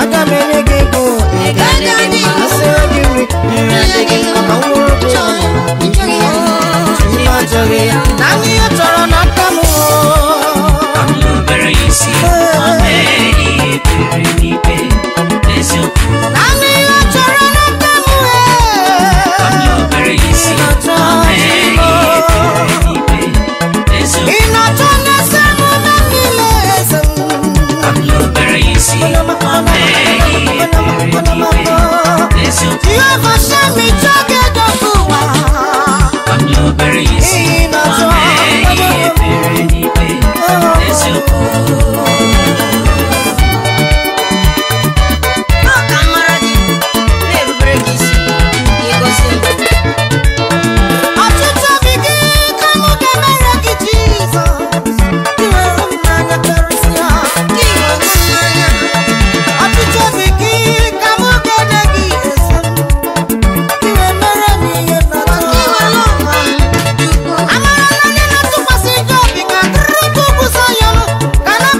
Aga m enye gị ego, ego adịghị mma. Asịrị gị nri, nri adịghị mma. Ma nwụrụ gị Chima achọghị ya. Naanị ihe chọrọ n'aka m o. Ka m rubere ya isi ma mee ihe ekpere n'ikpe n'eziokwu. Naanị ihe chọrọ n'aka m Ka m rubere ya isi ma mee ihe ekpere n'ikpe n'eziokwu. Ị na-achọ na-ese emume niile eze m. Ka m rubere ya isi ma mee ihe ekpere n'ikpe n'eziokwu. Jehova Shami chọgedokwu ụwa. Ka m rubere ya isi ma mee ihe ekpere n'ikpe n'eziokwu. Ọ ka m mara gị na-erubere gị isi ka ị gọzie m. Ọchịchọ obi gị ka mụ ga-emere gị Jizọs. Ị hụrụ m n'anya karịsịa. Gị hụrụ m n'anya. Ọchịchọ obi gị ka mụ ga-enye gị eze m. Ị wee mere m ihe Maka na-atọ. iwere ụwa m Chukwu. Amara na onye na-atụkwasị gị obi ga-adịrị ka ugwu Zayọn, ga na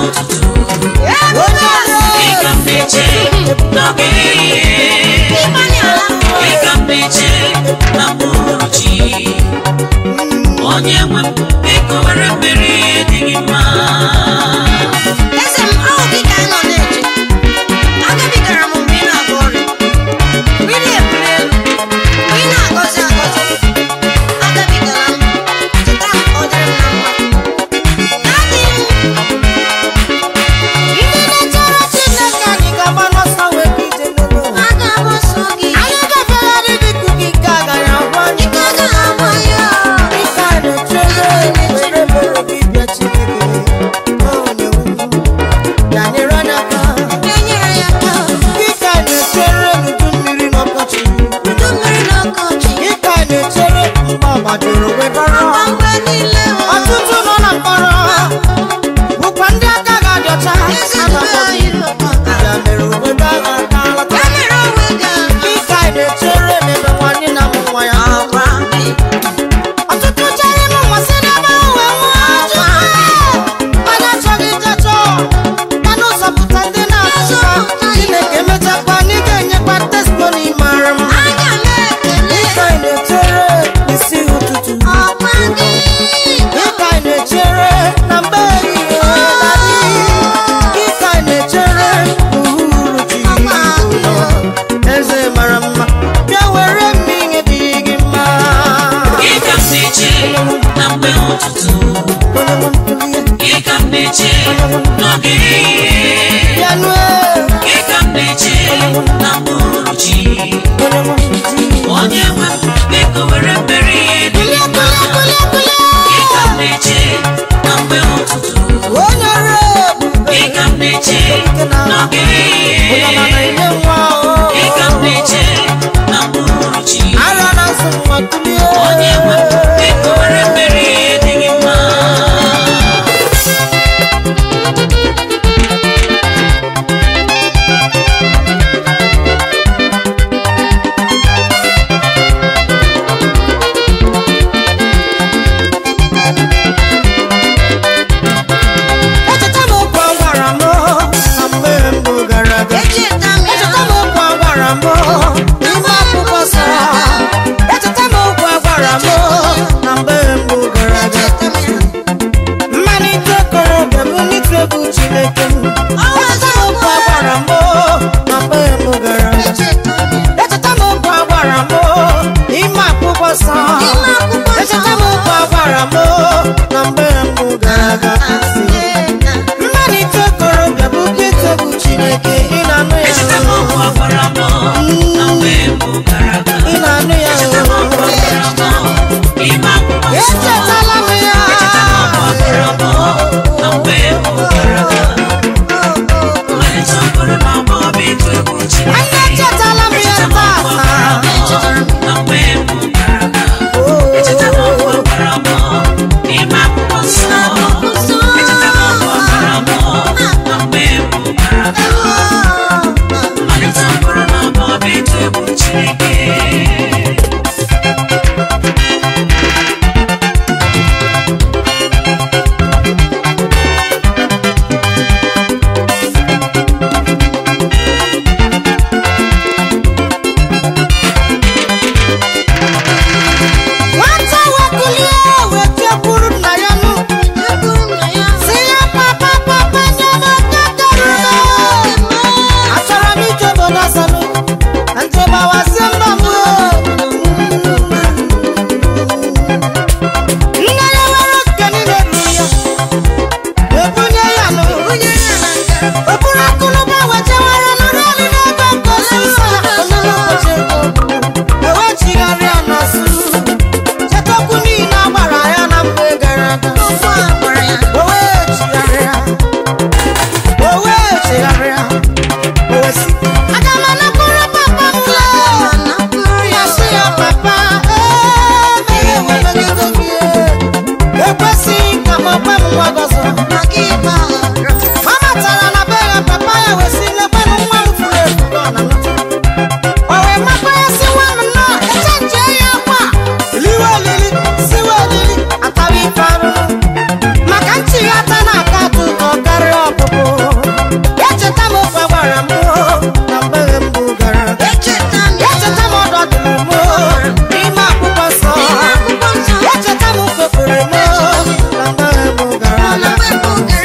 ụtụtụ. Gị ka m na-eche n'oge ehihie. Gị ka m na-eche na mgbe uhuruchi. Onye nwe m, biko were mmeri dị gị mma. Eze m, ọ gị ka anyị nọ na-eche. Agabigara m mgbe ị na-agwọ ọrịa, mgbe ị na-ebuli elu, mgbe ị na-agọzi agọzi. Agabigara m, cheta m, ọ dịrị m na mma. Adị m. Ndị na-echere Chineke anyị ga-agba n'ọsọ wee ije n'ụlọ. Aga m ọsọ gị. Anyị ga-efegharị dịka gị nke agaghị agwa anyị. Ike agaghị agwa ya. Ike a na-echere were mere gị bịa Chineke. Onye nwe m, bịa nyere anyị aka. Enyere ya aka. Ike a na-echere n'udu mmiri n'ọkọchị. Udu mmiri na ọkọchị. Ike a na-echere mgbe ọ gbajuru wee dọrọ. Mgbe niile o. Ọtụtụ nọ na mkpọrọ bụkwa ndị aka ga-adị ọcha. Eze A dube na-akpọ gị. anyị ụkọ. Ya mere onwe gị agha aka alata. Ya mere onwe gị aka. Ike a na-echere n'ebe nwanne na amụ nwa ya. Ọkwa gị. Ọtụtụ chere ịmụ nwa si n'ebe ahụ wee nwụọ. Onye achọghị ije chọọ, ya n'ụzọ pụta ndị na-azụ ha. Chineke mechakwa anyị ga-enyekwa testimony mara mma. Aga m ekele. Ike anyị na-echere n'isi ụtụtụ. Ọkwa gị. Ike anyị na-echere na mgbe ehihie na-adị. Ike anyị na-echere n'uhuruchi. Ọkwa gị. Eze mara mma, bịa were mmiri dị gị mma. Gị ka m na-eche na mgbe ụtụtụ. Onye nwe m kulie, Gị ka m na-eche n'oge ehihie. bịanụ ee. Gị ka m na-eche na mgbe uhuruchi. Onye nwe m ji. Onye nwe m, biko were mmeri dị gị Kulie, mma. kulie, kulie, kulie. Gị ka m na-eche na mgbe ụtụtụ. Onye ọrụ ebube. Gị ka m na-eche n'oge Onye ọma ehihie. na-enye nwa o. Gị ka m na-eche na mgbe uhuruchi. Ara na-asụ nwa kulie. Onye nwe m, biko were mmeri dị gị mma. Echeta m okwu a gwara m na mgbe mbụ gara aga. Echeta m ya. Echeta m okwu a gwara m n'ime akwụkwọ nsọ. Echeta m okwu a gwara m Chukwu.